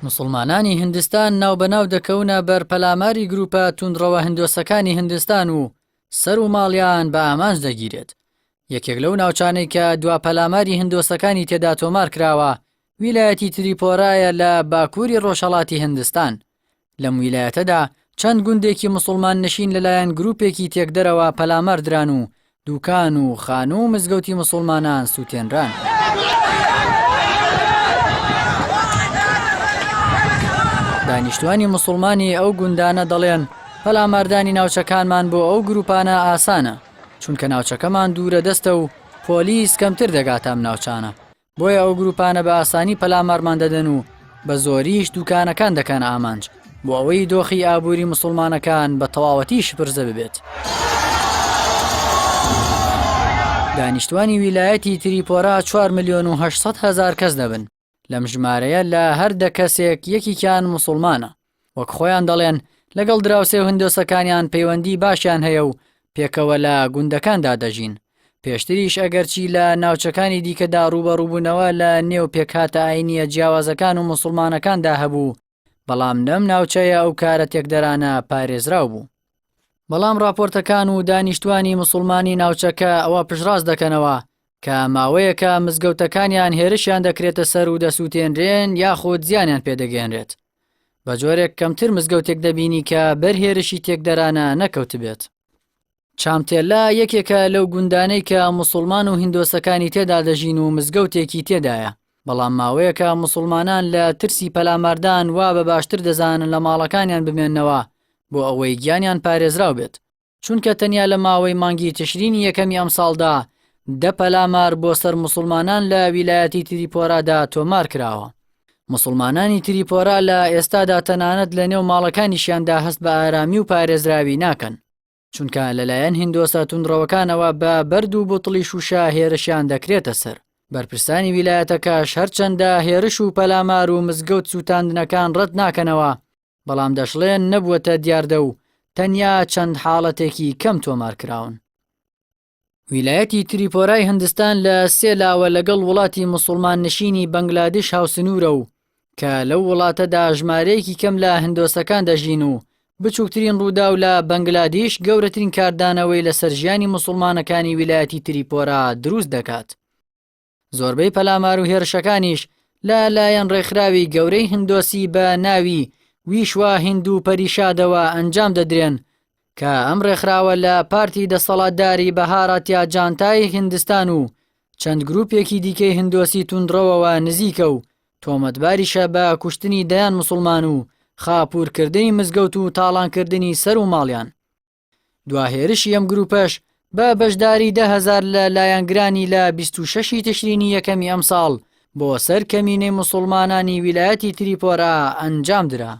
موسڵمانانی هندستان ناوبەناو دەکەونە بەر پەلاماری گروپە توندڕەوە هندۆسەکانی هندستان و سەر و ماڵیان بە ئامانج دەگیرێت. یەکێک لەو ناوچانەی کە دوا پەلاماری هندۆسەکانی تێدا تۆمار کراوە، ویلایەتی تریپۆرایە لە باکووری ڕۆژهەڵاتی هندستان. لەم ویلایەتەدا چەند گوندێکی موسڵمان نشین لەلایەن گروپێکی تێکدەرەوە پەلامار دران و دوکان و خانوو و مزگەوتی موسڵمانان سووتێنران. دانیشتوانی موسڵمانی ئەو گوندانە دەڵێن پەلاماردانی ناوچەکانمان بۆ ئەو گروپانە ئاسانە، چونکە ناوچەکەمان دوورە دەستە و پۆلیس کەمتر دەگاتە ئەم ناوچانە. بۆیە ئەو گروپانە بە ئاسانی پەلامارمان دەدەن و بە زۆریش دوکانەکان دەکەنە ئامانج بۆ ئەوەی دۆخی ئابووری موسڵمانەکان بە تەواوەتی شپرزە ببێت. دانیشتوانی ویلایەتی تریپۆرا 4 ملیۆن و 800 هەزار کەس دەبن، لەم ژمارەیە لە هەر دە کەسێک یەکێکیان موسڵمانە. وەک خۆیان دەڵێن لەگەڵ دراوسێ و هندۆسەکانیان پەیوەندی باشیان هەیە و پێکەوە لە گوندەکاندا دەژین. پێشتریش ئەگەرچی لە ناوچەکانی دیکەدا ڕووبەڕووبوونەوە لە نێو پێکهاتە ئایینییە جیاوازەکان و موسڵمانەکاندا هەبوو، بەڵام لەم ناوچەیە ئەو کارە تێکدەرانە پارێزراو بوو. بەڵام ڕاپۆرتەکان و دانیشتوانی موسڵمانی ناوچەکە ئەوە پشتڕاست دەکەنەوە کە ماوەیەکە مزگەوتەکانیان هێرشیان دەکرێتە سەر و دەسووتێنرێن یاخود زیانیان پێدەگەیەنرێت. بە جۆرێک کەمتر مزگەوتێک دەبینی کە بەر هێرشی تێکدەرانە نەکەوتبێت. چامتێلا یەکێکە لەو گوندانەی کە موسڵمان و هیندۆسەکانی تێدا دەژین و مزگەوتێکی تێدایە، بەڵام ماوەیەکە موسڵمانان لە ترسی پەلاماردان وا بە باشتر دەزانن لە ماڵەکانیان بمێننەوە بۆ ئەوەی گیانیان پارێزراو بێت. چونکە تەنیا لە ماوەی مانگی تشرینی یەکەمی ئەمساڵدا دە پەلامار بۆ سەر موسڵمانان لە ویلایەتی تریپۆرادا تۆمار کراوە. موسڵمانانی تریپۆرا لە ئێستادا تەنانەت لە نێو ماڵەکانیشیاندا هەست بە ئارامی و پارێزراوی ناکەن، چونکە لەلایەن هیندۆسە توندڕەوەکانەوە بە بەرد و بوتڵی شووشە هێرشیان دەکرێتە سەر. بەرپرسانی ویلایەتەکەش هەرچەندە هێرش و پەلامار و مزگەوت سووتاندنەکان ڕەت ناکەنەوە، بەڵام دەشڵێن نەبووەتە دیاردە و تەنیا چەند حاڵەتێکی کەم تۆمارکراون. ویلایەتی تریپۆرای هندستان لە سێ لاوە لەگەڵ وڵاتی موسڵمان نشینی بەنگلادش هاوسنوورە و کە لەو وڵاتەدا ژمارەیەکی کەم لە هندۆسەکان دەژین و بچووکترین ڕووداو لە بەنگلادیش گەورەترین کاردانەوەی لەسەر ژیانی موسڵمانەکانی ویلایەتی تریپۆرا دروست دەکات. زۆربەی پەلامار و هێرشەکانیش لە لایەن ڕێکخراوی گەورەی هندۆسی بە ناوی ویشوا هیندو پەریشادەوە ئەنجام دەدرێن کە ئەم ڕێکخراوە لە پارتی دەسەڵاتداری بەهاراتیا جانتای هندستان و چەند گروپێکی دیکەی هندۆسی توندڕەوەوە نزیکە و تۆمەتباریشە بە کوشتنی دەیان موسڵمان و خاپوورکردنی مزگەوت و تاڵانکردنی سەر و ماڵیان. دوا هێرشی ئەم گروپەش بە بەشداری 10,000 لە لایەنگرانی لە 26 ی تشرینی یەکەمی ئەمساڵ بۆ سەر کەمینەی موسڵمانانی ویلایەتی تریپۆرا ئەنجام درا.